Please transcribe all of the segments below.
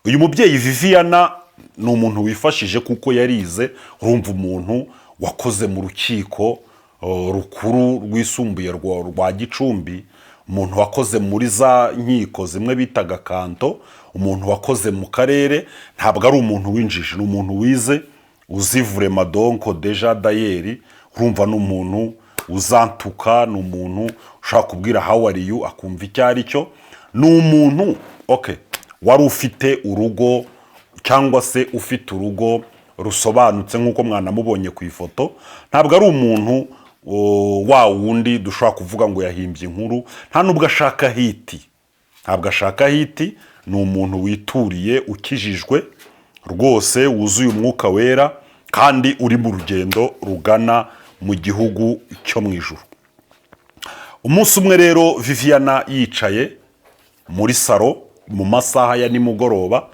Uyu mubyeyi Viviana ni umuntu wifashije kuko yarize. Urumva, umuntu wakoze mu rukiko rukuru rwisumbuye rwa Gicumbi, umuntu wakoze muri za nkiko zimwe bitaga kanto, umuntu wakoze mu karere, ntabwo ari umuntu w'injiji, ni umuntu wize, uzi vraiment. Donc déjà d'ailleurs, urumva, ni umuntu uzantuka, ni umuntu ushobora kubwira "How are you?" akumva icyo ari cyo. Ni umuntu, okay, wari ufite urugo cyangwa se ufite urugo rusobanutse nk'uko mwanamubonye ku ifoto. Ntabwo ari umuntu wa wundi dushobora kuvuga ngo yahimbye inkuru. Nta nubwo ashaka hit, ntabwo ashaka hit. Ni umuntu wituriye, ukijijwe rwose, wuzuye Umwuka Wera kandi uri mu rugendo rugana mu gihugu cyo mu ijuru. Umunsi umwe rero, Viviana yicaye muri salo mu masaha ya nimugoroba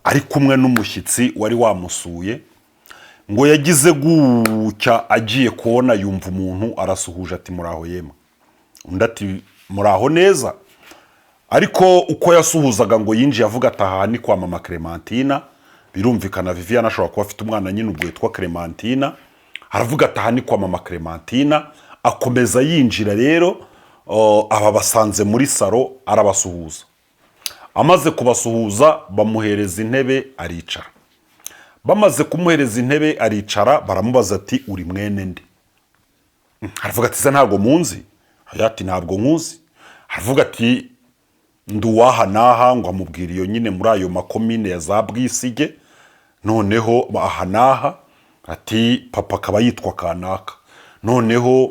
ari kumwe n'umushyitsi wari wamusuye, ngo yagize gutya agiye kubona yumva umuntu arasuhuje ati: "Muraho yemwe?" Undi ati: "Muraho neza." Ariko uko yasuhuzaga, ngo yinjiye avuga ati: "Aha ni kwa mama Clementina." Birumvikana, Viviana ashobora kuba afite umwana nyine ubwo witwa Clementina. Aravuga ati: "Aha ni kwa mama Clementina." Akomeza yinjira rero, aba basanze muri salo, arabasuhuza. Amaze kubasuhuza, bamuhereza intebe aricara. Bamaze kumuhereza intebe aricara, baramubaza ati: "Uri mwene nde?" Aravuga ati: "Se ntabwo munzi?" Ati: "Ntabwo nkuzi." Aravuga ati: "Ndi uwaha n'aha." Ngo amubwira iyo nyine muri ayo makomine ya za Bwisige, noneho aha n'aha, ati: "Papa akaba yitwa kanaka." Noneho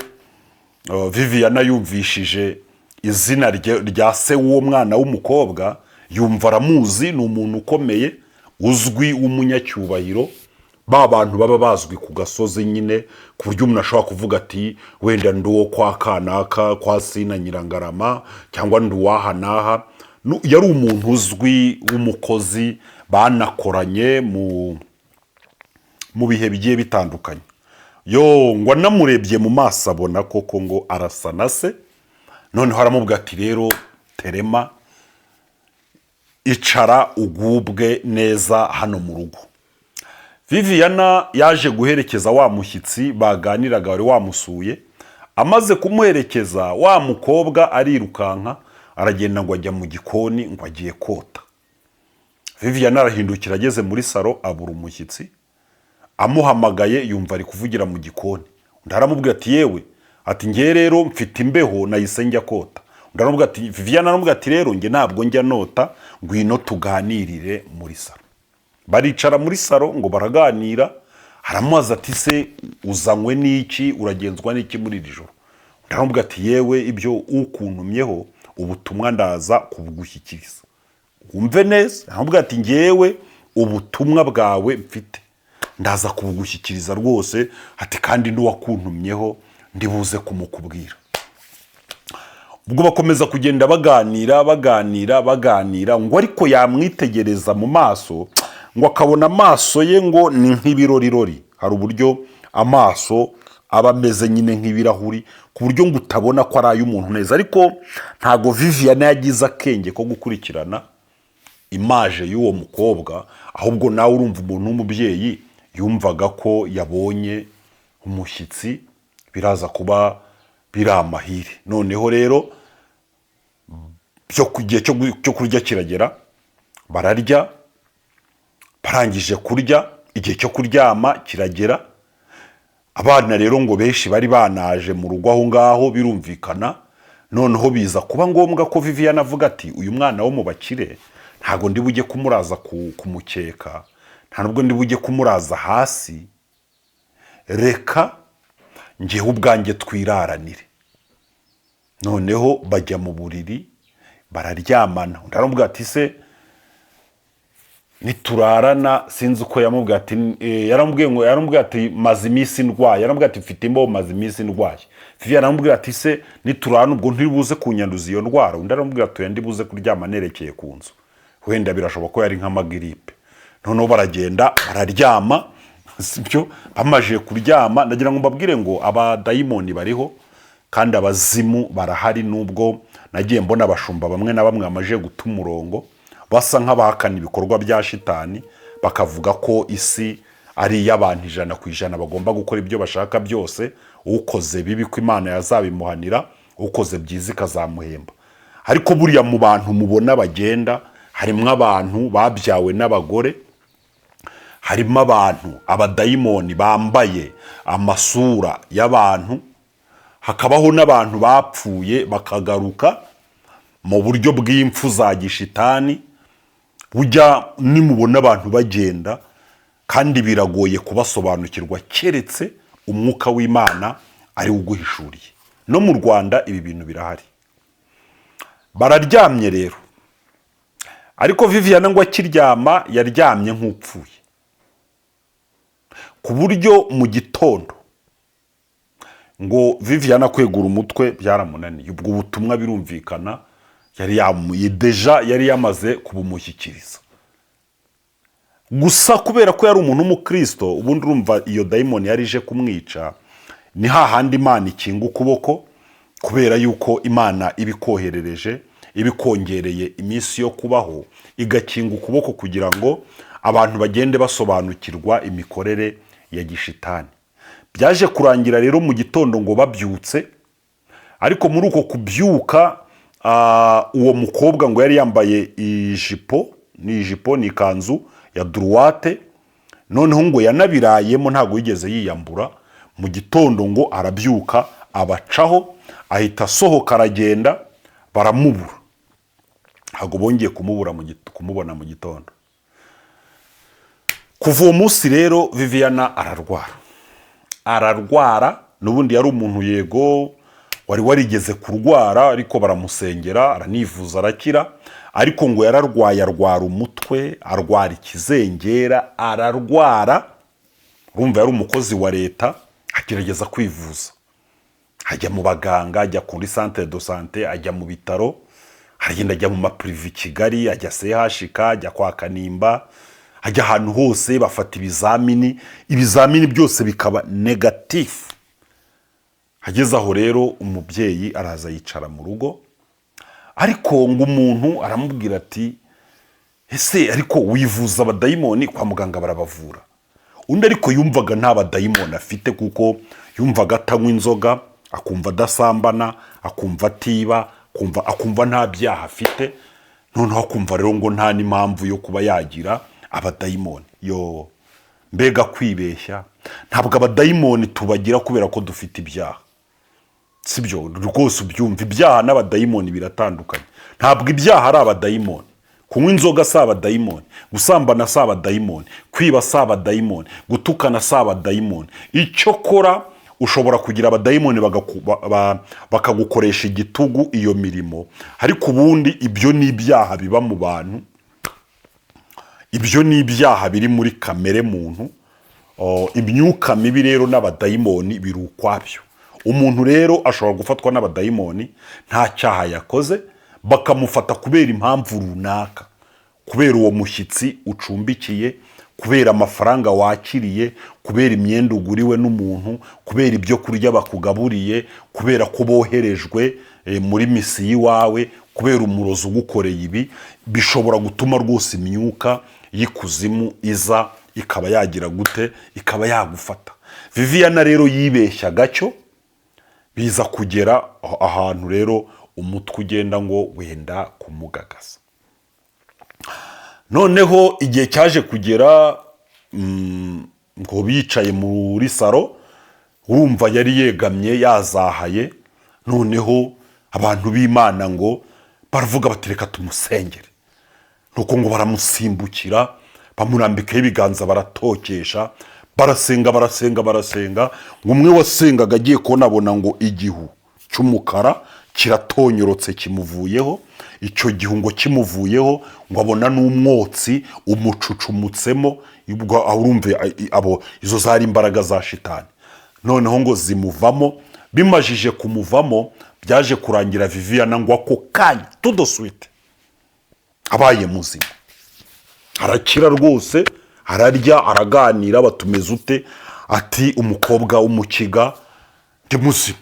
Viviana yumvishije izina rya se w'uwo mwana w'umukobwa, yumva aramuzi, ni umuntu ukomeye, uzwi, w'umunyacyubahiro, ba bantu baba bazwi ku gasozi nyine, ku buryo umuntu ashobora kuvuga ati: "Wenda ndi uwo kwa kanaka, kwa Sina Nyirangarama, cyangwa ndi uwaha n'aha." Yari umuntu uzwi w'umukozi banakoranye mu bihe bigiye bitandukanye. Yo ngo anamurebye mu maso abona koko ngo arasa na se. Noneho aramubwira ati: "Rero terema, icara ugubwe neza hano mu rugo." Viviana yaje guherekeza wa mushyitsi baganiraga wari wamusuye. Amaze kumuherekeza, wa mukobwa arirukanka aragenda, ngo ajya mu gikoni, ngo agiye kota. Viviana arahindukira, ageze muri salo abura umushyitsi. Amuhamagaye yumva ari kuvugira mu gikoni. Undi aramubwira ati: "Yewe," ati: "ngewe rero mfite imbeho, nahise njya kota." Undi aramubwira ati, Viviana aramubwira ati: "Rero njye ntabwo njya nota, ngwino tuganirire muri salo." Baricara muri salo, ngo baraganira. Aramubaza ati: "Se uzanywe n'iki? Uragenzwa n'iki muri iri joro?" Undi aramubwira ati: "Yewe, ibyo ukuntumyeho ubutumwa ndaza kubugushyikiriza, wumve neza." Aramubwira ati: "Ngewe ubutumwa bwawe mfite ndaza kubugushyikiriza rwose," ati: "kandi n'uwakuntumyeho ndibuze kumukubwira." Ubwo bakomeza kugenda baganira, baganira, baganira, ngo ariko yamwitegereza mu maso, ngo akabona amaso ye ngo ni nk'ibirorirori. Hari uburyo amaso aba ameze nyine nk'ibirahuri, ku buryo ngo utabona ko ari ay'umuntu neza. Ariko ntabwo Viviana yagize akenge ko gukurikirana image y'uwo mukobwa, ahubwo nawe urumva, umuntu w'umubyeyi yumvaga ko yabonye umushyitsi, biraza kuba biri amahire. Noneho rero byo ku gihe cyo kurya kiragera, bararya. Barangije kurya, igihe cyo kuryama kiragera. Abana rero ngo benshi bari banaje mu rugo aho ngaho, birumvikana. Noneho biza kuba ngombwa ko Viviane avuga ati: "Uyu mwana wo mu bakire ntabwo ndi bujye kumuraza ku mukeka, nta nubwo ndi bujye kumuraza hasi, reka njyewe ubwanjye twiraranire." Noneho bajya mu buriri bararyamana. Undi aramubwira ati: "Se niturarana?" Sinzi uko yamubwiye ati, yaramubwiye ngo, yaramubwiye ati: "Maze iminsi ndwaye." Yaramubwiye ati: "Mfite imbeho, maze iminsi ndwaye." Viviane aramubwira ati: "Se niturarana ubwo ntibuze kunyanduza iyo ndwara?" Undi aramubwira ati: "Oya, ndibuze kuryama nerekeye ku nzu." Wenda birashoboka ko yari nk'amagiripe. Noneho baragenda bararyama, sibyo? Bamajije kuryama, ndagira ngo mbabwire ngo abadayimoni bariho kandi abazimu barahari, nubwo nagiye mbona abashumba bamwe na bamwe bamaze guta umurongo. basa nk'abahakana ibikorwa bya shitani, bakavuga ko isi ari iy'abantu 100%, bagomba gukora ibyo bashaka byose, ukoze bibi ko Imana yazabimuhanira, ukoze byiza ikazamuhemba. Ariko buriya mu bantu mubona bagenda, harimo abantu babyawe n'abagore, harimo abantu abadayimoni bambaye amasura y'abantu, hakabaho n'abantu bapfuye bakagaruka mu buryo bw'impfu za gishitani. Bujya nimubona abantu bagenda, kandi biragoye kubasobanukirwa keretse umwuka w'Imana ari we uguhishuriye. No mu Rwanda ibi bintu birahari. Bararyamye rero, ariko Viviana ngo akiryama yaryamye nk'upfuye, ku buryo mu gitondo ngo Viviana kwegura umutwe byaramunaniye. Ubwo butumwa birumvikana yari déjà yari yamaze kubumushyikiriza. Gusa kubera ko yari umuntu w'umukristo, ubundi urumva iyo dayimoni yari ije kumwica, ni hahandi Imana ikinga ukuboko, kubera yuko Imana iba ikoherereje, iba ikongereye iminsi yo kubaho, igakinga ukuboko kugira ngo abantu bagende basobanukirwa imikorere ya gishitani. Byaje kurangira rero mu gitondo ngo babyutse, ariko muri uko kubyuka uwo mukobwa ngo yari yambaye ijipo, ni ijipo, ni ikanzu ya droite, noneho ngo yanabirayemo, ntabwo yigeze yiyambura. Mu gitondo ngo arabyuka, abacaho, ahita asohoka aragenda, baramubura. Ntabwo bongeye kumubura kumubona mu gitondo. Kuva uwo munsi rero Viviana ararwara, ararwara. N'ubundi yari umuntu yego wari warigeze kurwara, ariko baramusengera, aranivuza, arakira. Ariko ngo yararwaye, arwara umutwe, arwara ikizengera, ararwara. Urumva yari umukozi wa leta, agerageza kwivuza, ajya mu baganga, ajya kuri centre de santé, ajya mu bitaro, aragenda ajya mu ma privé i Kigali, ajya CHK, ajya kwa Kanimba, ajya ahantu hose, bafata ibizamini, ibizamini byose bikaba négatif. Ageze aho rero umubyeyi araza yicara mu rugo, ariko ngo umuntu aramubwira ati: "Ese ariko wivuza abadayimoni kwa muganga barabavura?" Undi ariko yumvaga nta badayimoni afite, kuko yumvaga atanywa inzoga, akumva adasambana, akumva atiba, akumva nta byaha afite. Noneho akumva rero ngo nta n'impamvu yo kuba yagira abadayimoni. Yo mbega kwibeshya! Ntabwo abadayimoni tubagira kubera ko dufite ibyaha, sibyo rwose. Ubyumva, ibyaha n'abadayimoni biratandukanye. Ntabwo ibyaha ari abadayimoni. Kunywa inzoga si abadayimoni, gusambana si abadayimoni, kwiba si abadayimoni, gutukana si abadayimoni. Icyo kora, ushobora kugira abadayimoni bakagukoresha igitugu iyo mirimo, ariko ubundi ibyo ni ibyaha biba mu bantu, ibyo ni ibyaha biri muri kamere muntu. Imyuka mibi rero n'abadayimoni biri ukwabyo. Umuntu rero ashobora gufatwa n'abadayimoni nta cyaha yakoze, bakamufata kubera impamvu runaka, kubera uwo mushyitsi ucumbikiye, kubera amafaranga wakiriye, kubera imyenda uguriwe n'umuntu, kubera ibyo kurya bakugaburiye, kubera ko boherejwe muri mission iwawe, kubera umurozi ugukoreye ibi. Bishobora gutuma rwose imyuka y'ikuzimu iza ikaba yagira gute, ikaba yagufata. Viviana rero yibeshya gacyo, biza kugera ahantu rero umutwe ugenda ngo wenda kumugagaza. Noneho igihe cyaje kugera, ngo bicaye muri salon, urumva yari yegamye yazahaye. Noneho abantu b'Imana ngo baravuga bati: "Reka tumusengere." Nuko ngo baramusimbukira, bamurambikaho ibiganza, baratokesha, barasenga, barasenga, barasenga. Ngo umwe wasengaga agiye kubona abona ngo igihu cy'umukara kiratonyorotse, kimuvuyeho. Icyo gihu ngo kimuvuyeho, ngo abona n'umwotsi umucucumutsemo. Ubwo aho urumva abo izo zari imbaraga za shitani. Noneho ngo zimuvamo. Bimajije kumuvamo, byaje kurangira Viviana ngo ako kanya tout de suite abaye muzima, arakira rwose, ararya, araganira. Batumeze ute? Ati: "Umukobwa w'umukiga, ndi muzima."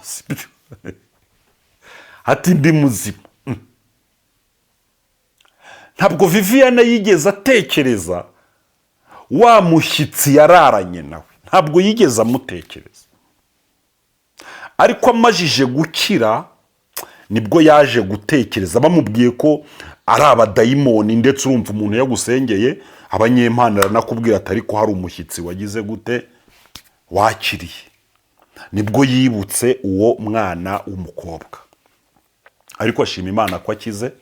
Sibyo? Ati: "Ndi muzima." Ntabwo Viviana yigeze atekereza wa mushyitsi yararanye nawe, ntabwo yigeze amutekereza. Ariko amajije gukira nibwo yaje gutekereza, bamubwiye ko ari abadayimoni. Ndetse urumva umuntu yagusengeye, abanyempano aranakubwira ati: "Ariko hari umushyitsi wagize gute, wakiriye?" Nibwo yibutse uwo mwana w'umukobwa, ariko ashima Imana ko akize,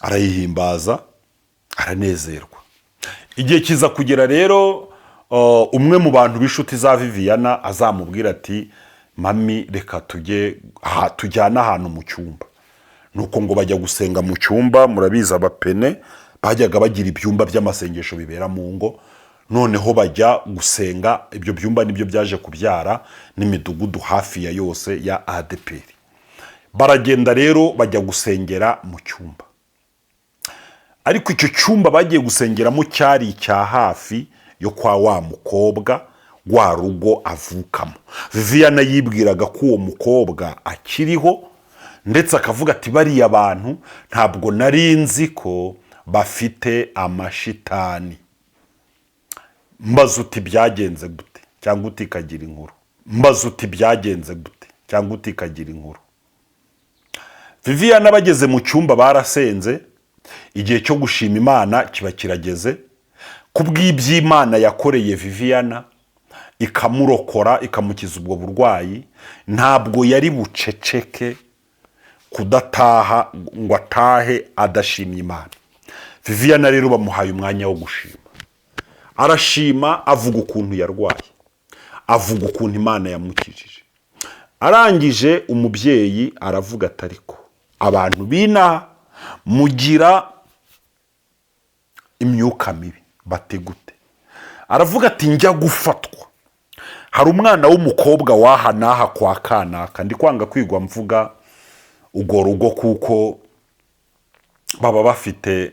arayihimbaza, aranezerwa. Igihe kiza kugera rero, umwe mu bantu b'inshuti za Viviana azamubwira ati: "Mami, reka tujye aha, tujyane ahantu mu cyumba." Nuko ngo bajya gusenga mu cyumba. Murabizi, abapene bajyaga bagira ibyumba by'amasengesho bibera mu ngo. Noneho bajya gusenga, ibyo byumba nibyo byaje kubyara n'imidugudu hafi ya yose ya ADEPR. Baragenda rero, bajya gusengera mu cyumba, ariko icyo cyumba bagiye gusengeramo cyari icya hafi yo kwa wa mukobwa, wa rugo avukamo. Viviana yibwiraga ko uwo mukobwa akiriho, ndetse akavuga ati: "Bariya bantu ntabwo nari nzi ko bafite amashitani." Mbaza uti: "Byagenze gute?" Cyangwa uti: "Kagira inkuru." Mbaza uti: "Byagenze gute?" Cyangwa uti: "Kagira inkuru." Viviana bageze mu cyumba barasenze, igihe cyo gushima Imana kiba kirageze. Kubw'iby'Imana yakoreye Viviana, ikamurokora, ikamukiza ubwo burwayi, ntabwo yari buceceke kudataha ngo atahe adashimye Imana. Viviana rero bamuhaye umwanya wo gushima, arashima, avuga ukuntu yarwaye, avuga ukuntu Imana yamukijije. Arangije umubyeyi aravuga ati: "Ariko abantu b'inaha mugira imyuka mibi." Bate gute? Aravuga ati: "Njya gufatwa, hari umwana w'umukobwa w'aha n'aha kwa kanaka." Ndi kwanga kwigwa mvuga urwo rugo kuko baba bafite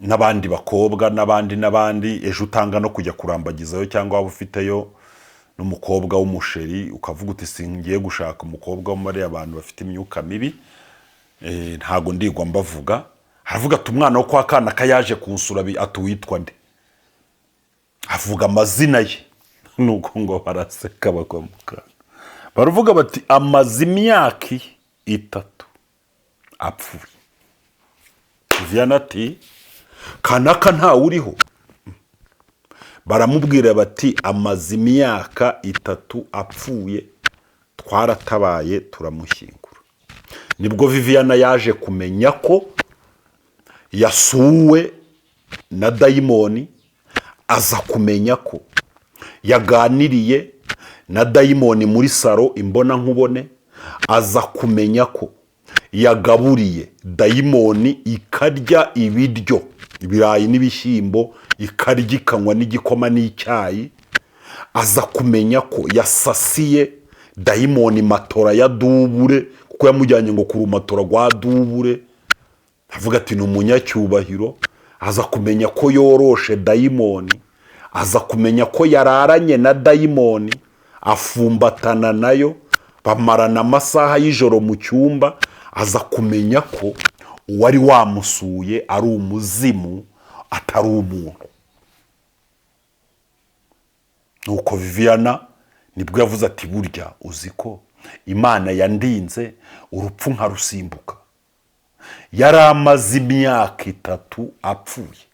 n'abandi bakobwa n'abandi n'abandi. Ejo utanga no kujya kurambagizayo, cyangwa waba ufiteyo n'umukobwa w'umusheri, ukavuga uti: "Singiye gushaka umukobwa wo muri abantu bafite imyuka mibi." Ntago ndigwa mbavuga. Aravuga ati: "Umwana wo kwa kanaka yaje kunsura." Ati: "Witwa nde?" Avuga amazina ye. Nuko ngo baraseka, bagwa mu kantu, baravuga bati: "Amaze imyaka 3 apfuye." Viviana ati: "Kanaka ntawe uriho." Baramubwira bati: "Amaze imyaka 3 apfuye, twaratabaye turamushyingura." Nibwo Viviana yaje kumenya ko yasuwe na dayimoni, aza kumenya ko yaganiriye na dayimoni muri saro imbona nkubone, aza kumenya ko yagaburiye dayimoni ikarya ibiryo, ibirayi n'ibishyimbo, ikarya ikanywa n'igikoma n'icyayi, aza kumenya ko yasasiye dayimoni matora ya dubure, kuko yamujyanye ngo ku rumatora rwa dubure, avuga ati: "Ni umunyacyubahiro." Aza kumenya ko yoroshe dayimoni, aza kumenya ko yararanye na dayimoni, afumbatana nayo, bamarana amasaha y'ijoro mu cyumba, aza kumenya ko uwari wamusuye ari umuzimu, atari umuntu. Nuko Viviana nibwo yavuze ati: "Burya uzi ko Imana yandinze urupfu nkarusimbuka? Yari amaze imyaka 3 apfuye."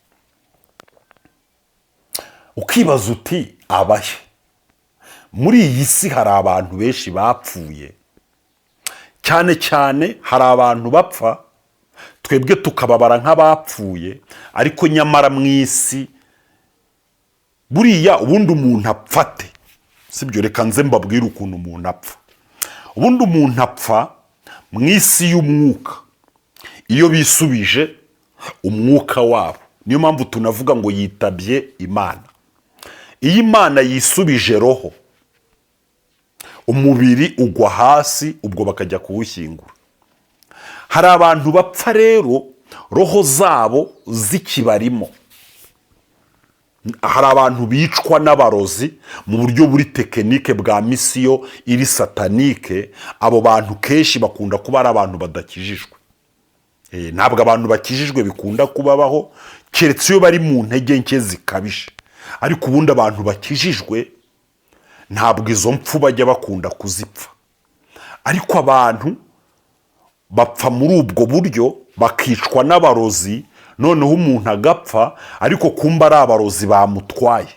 Ukibaza uti: "Abahe?" Muri iyi si hari abantu benshi bapfuye, cyane cyane hari abantu bapfa twebwe tukababara nk'abapfuye, ariko nyamara mu isi buriya ubundi umuntu apfate sibyo? Reka nze mbabwire ukuntu umuntu apfa. Ubundi umuntu apfa mu isi y'umwuka iyo bisubije umwuka wabo. Niyo mpamvu tunavuga ngo yitabye Imana. Iyo Imana yisubije roho, umubiri ugwa hasi, ubwo bakajya kuwushyingura. Hari abantu bapfa rero roho zabo zikibarimo. Hari abantu bicwa n'abarozi mu buryo buri technique bwa mission iri satanique. Abo bantu kenshi bakunda kuba ari abantu badakijijwe. Ntabwo abantu bakijijwe bikunda kubabaho, keretse iyo bari mu ntege nke zikabije. Ariko ubundi abantu bakijijwe ntabwo izo mpfu bajya bakunda kuzipfa. Ariko abantu bapfa muri ubwo buryo, bakicwa n'abarozi, noneho umuntu agapfa ariko kumba ari abarozi bamutwaye.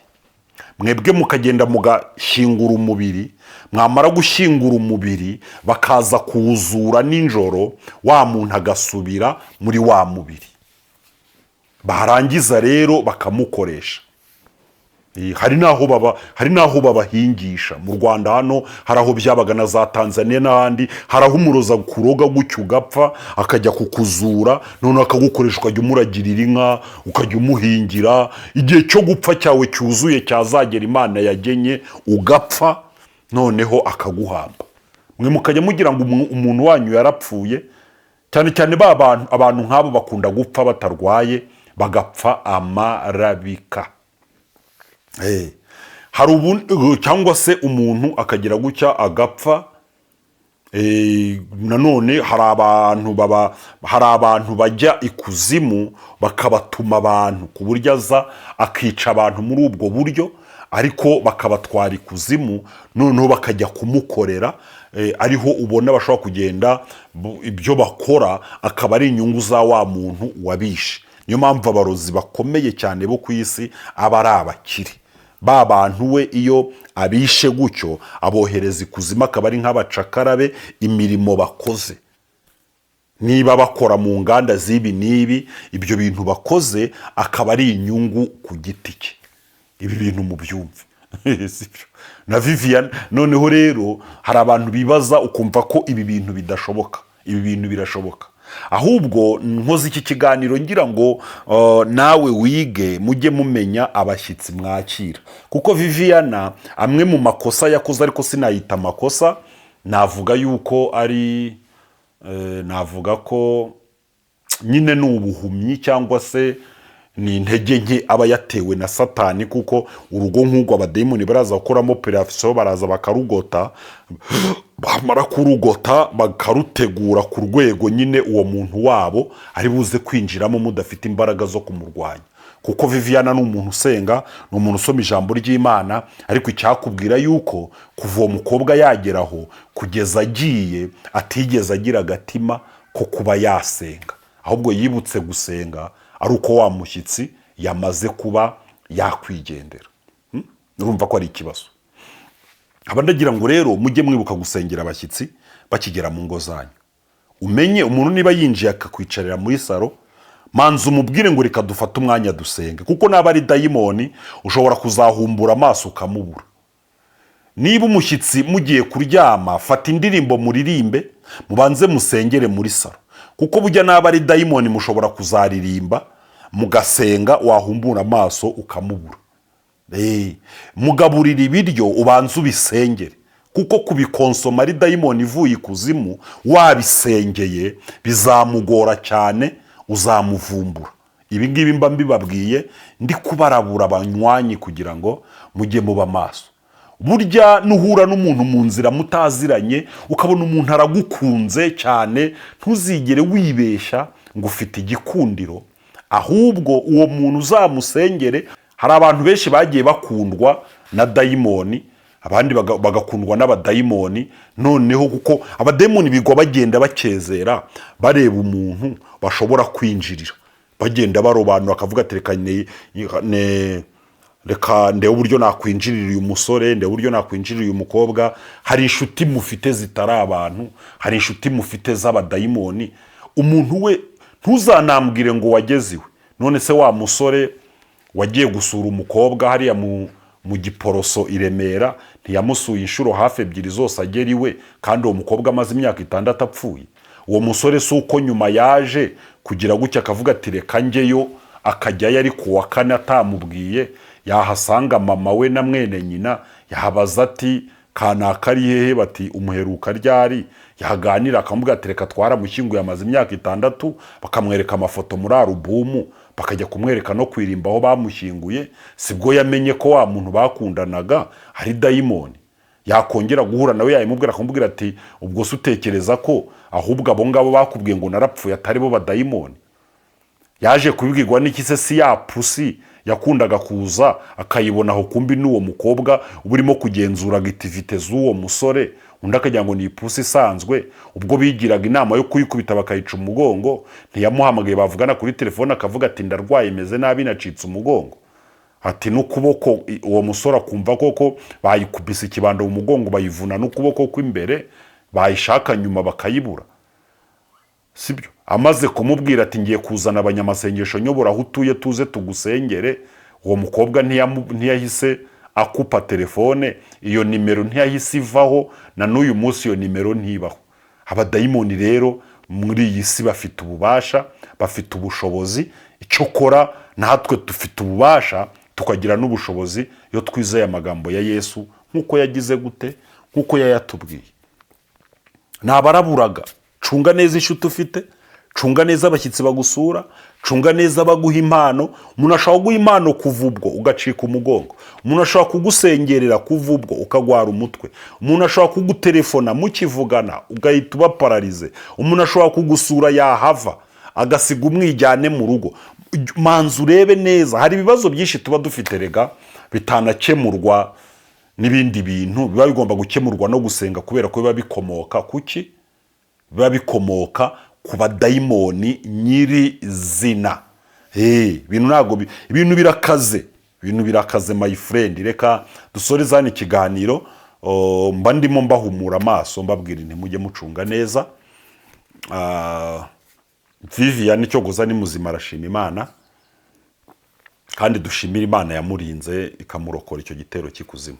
Mwebwe mukagenda mugashyingura umubiri, mwamara gushyingura umubiri bakaza kuwuzura nijoro, wa muntu agasubira muri wa mubiri, barangiza rero bakamukoresha. Hari n'aho babahingisha. Mu Rwanda hano hari aho byabaga, na za Tanzania n'ahandi. Hari aho umuroza kuroga gutyo ugapfa, akajya kukuzura, noneho akagukoresha, ukajya umuragirira inka, ukajya umuhingira. Igihe cyo gupfa cyawe cyuzuye cyazagera, Imana yagenye, ugapfa, noneho akaguhamba. Mwe mukajya mugira ngo umuntu wanyu yarapfuye. Cyane cyane ba bantu, abantu nk'abo bakunda gupfa batarwaye, bagapfa amarabika. Hari ubu cyangwa se umuntu akagira gutya agapfa. Nanone hari abantu bajya ikuzimu bakabatuma abantu, ku buryo aza akica abantu muri ubwo buryo, ariko bakabatwara ikuzimu, noneho bakajya kumukorera. Ariho ubona bashobora kugenda ibyo bakora akaba ari inyungu za wa muntu wabishe. Niyo mpamvu abarozi bakomeye cyane bo ku isi aba ari abakire. Ba bantu we iyo abishe gutyo abohereza ikuzimu, akaba ari nk'abacakara be. Imirimo bakoze, niba bakora mu nganda z'ibi n'ibi, ibyo bintu bakoze akaba ari inyungu ku giti cye. Ibi bintu mubyumve, sibyo? Na Vivian. Noneho rero hari abantu bibaza, ukumva ko ibi bintu bidashoboka. Ibi bintu birashoboka. Ahubwo nkoze iki kiganiro ngira ngo nawe wige, mujye mumenya abashyitsi mwakira. Kuko Viviana amwe mu makosa yakoze, ariko sinayita amakosa, navuga yuko ari navuga ko nyine ni ubuhumyi cyangwa se ni intege nke aba yatewe na Satani. Kuko urugo nk'urwo abadayimoni baraza gukoramo operation, baraza bakarugota, bamara kurugota bakarutegura ku rwego nyine uwo muntu wabo ari buze kwinjiramo mudafite imbaraga zo kumurwanya. Kuko Viviana ni umuntu usenga, ni umuntu usoma ijambo ry'Imana, ariko icyakubwira yuko kuva uwo mukobwa yageraho kugeza agiye atigeze agira agatima ko kuba yasenga, ahubwo yibutse gusenga ari uko wa mushyitsi yamaze kuba yakwigendera. Urumva ko ari ikibazo. Aba ndagira ngo rero mujye mwibuka gusengera abashyitsi bakigera mu ngo zanyu. Umenye umuntu niba yinjiye akakwicarira muri salo, manza umubwire ngo reka dufate umwanya dusenge, kuko naba ari dayimoni ushobora kuzahumbura amaso ukamubura. Niba umushyitsi mugiye kuryama, fata indirimbo muririmbe, mubanze musengere muri salo, kuko bujya naba ari dayimoni mushobora kuzaririmba mugasenga, wahumbura amaso ukamubura. Mugaburira ibiryo, ubanze ubisengere, kuko kubikonsoma ari dayimoni ivuye ikuzimu, wabisengeye bizamugora cyane, uzamuvumbura. Ibi ngibi mba mbibabwiye ndi kubarabura abanywanyi kugira ngo mujye muba maso. Burya nuhura n'umuntu mu nzira mutaziranye, ukabona umuntu aragukunze cyane, ntuzigere wibeshya ngo ufite igikundiro, ahubwo uwo muntu uzamusengere. Hari abantu benshi bagiye bakundwa na dayimoni, abandi bagakundwa n'abadayimoni. Noneho kuko abadayimoni bigwa bagenda bakezera, bareba umuntu bashobora kwinjirira, bagenda barobanura, bakavuga ati reka ndebe uburyo nakwinjirira uyu musore, ndebe uburyo nakwinjirira uyu mukobwa. Hari inshuti mufite zitari abantu, hari inshuti mufite z'abadayimoni. Umuntu we ntuzanambwire ngo wageze iwe. None se wa musore wagiye gusura umukobwa hariya mu Giporoso i Remera, ntiyamusuye inshuro hafi ebyiri zose agera iwe, kandi uwo mukobwa amaze imyaka 6 apfuye? Uwo musore si uko nyuma yaje kugira gutya akavuga ati reka njyeyo, akajyayo ari ku wa kane atamubwiye, yahasanga mama we na mwene nyina, yahabaza ati kanaka ari hehe? Bati umuheruka ryari? Yaganira akamubwira ati reka twaramushyinguye, amaze imyaka 6. Bakamwereka amafoto muri alubumu, bakajya kumwereka no ku irimba aho bamushyinguye. Sibwo yamenye ko wa muntu bakundanaga ari dayimoni? Yakongera guhura nawe yayimubwira, akamubwira ati ubwo se utekereza ko Ahubwo abo ngabo bakubwiye ngo narapfuye atari bo badayimoni. Yaje kubibwirwa n'iki se? Si ya pusi yakundaga kuza akayibona aho, kumbi n'uwo mukobwa uba urimo kugenzura activités z'uwo musore, undi akagira ngo ni ipusi isanzwe. Ubwo bigiraga inama yo kuyikubita bakayica umugongo, ntiyamuhamagaye bavugana kuri telefone akavuga ati: "Ndarwaye, meze nabi, nacitse umugongo," ati n'ukuboko. Uwo musore akumva koko bayikubise ikibando mu mugongo, bayivuna n'ukuboko kw'imbere, bayishaka nyuma bakayibura, sibyo? Amaze kumubwira ati: "Ngiye kuzana abanyamasengesho, nyobora aho utuye tuze tugusengere," uwo mukobwa ntiyahise akupa telefone? Iyo nimero ntiyahise ivaho? Na n'uyu munsi iyo nimero ntibaho. Abadayimoni rero muri iyi si bafite ububasha, bafite ubushobozi. Icyokora natwe dufite ububasha, tukagira n'ubushobozi iyo twizeye amagambo ya Yesu nk'uko yagize gute, nk'uko yayatubwiye. Nabaraburaga: cunga neza inshuti ufite, cunga neza abashyitsi bagusura, cunga neza abaguha impano. Umuntu ashobora kuguha impano, kuva ubwo ugacika umugongo. Umuntu ashobora kugusengerera, kuva ubwo ukagwara umutwe. Umuntu ashobora kugutelefona, mukivugana ugahita uba paralysé. Umuntu ashobora kugusura, yahava agasiga umwijyane mu rugo. Manza urebe neza. Hari ibibazo byinshi tuba dufite rega bitanakemurwa n'ibindi bintu, biba bigomba gukemurwa no gusenga, kubera ko biba bikomoka kuki? Biba bikomoka ku badayimoni nyirizina. Ibintu ntabwo ibintu birakaze, ibintu birakaze, my friend. Reka dusoreze hano ikiganiro. Oh, mba ndimo mbahumura amaso, mbabwira nti mujye mucunga neza. Vivian icyogoza ni muzima, arashima Imana, kandi dushimira Imana yamurinze ikamurokora icyo gitero cy'ikuzimu.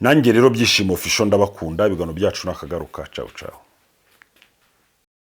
Nanjye rero, Byishimo Official, ndabakunda. Ibiganiro byacu nakagaruka. Ciao ciao.